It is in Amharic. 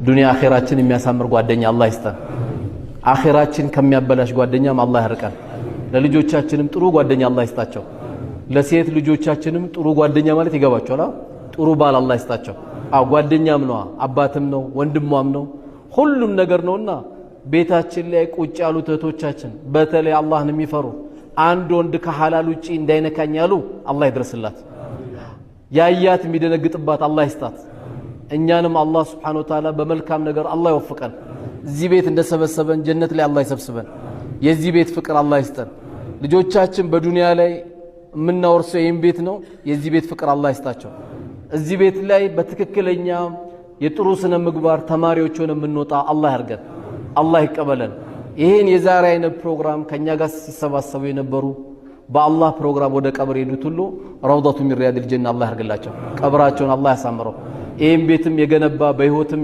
ዱንያ አኼራችን የሚያሳምር ጓደኛ አላህ ይስጠን። አኼራችን ከሚያበላሽ ጓደኛም አላህ ያርቀን። ለልጆቻችንም ጥሩ ጓደኛ አላህ ይስጣቸው። ለሴት ልጆቻችንም ጥሩ ጓደኛ ማለት ይገባቸዋል። ጥሩ ባል አላህ ይስጣቸው። አዎ ጓደኛም ነዋ፣ አባትም ነው፣ ወንድሟም ነው፣ ሁሉም ነገር ነውና ቤታችን ላይ ቁጭ ያሉት እህቶቻችን በተለይ አላህን የሚፈሩ አንድ ወንድ ከሐላል ውጪ እንዳይነካኝ ያሉ አላህ ይድረስላት። ያያት የሚደነግጥባት አላህ ይስጣት። እኛንም አላህ سبحانه وتعالى በመልካም ነገር አላህ ይወፍቀን። እዚህ ቤት እንደሰበሰበን ጀነት ላይ አላህ ይሰብስበን። የዚህ ቤት ፍቅር አላህ ይስጠን። ልጆቻችን በዱንያ ላይ የምናወርሰው ይህን ቤት ነው። የዚህ ቤት ፍቅር አላህ ይስጣቸው። እዚህ ቤት ላይ በትክክለኛ የጥሩ ስነ ምግባር ተማሪዎች ሆነ የምንወጣ አላህ ያርገን። አላህ ይቀበለን። ይህን የዛሬ አይነት ፕሮግራም ከእኛ ጋር ሲሰባሰቡ የነበሩ በአላህ ፕሮግራም ወደ ቀብር የሄዱት ሁሉ روضة من رياض الجنة አላህ ያርግላቸው። ቀብራቸውን አላህ ያሳምረው። ይህን ቤትም የገነባ በሕይወትም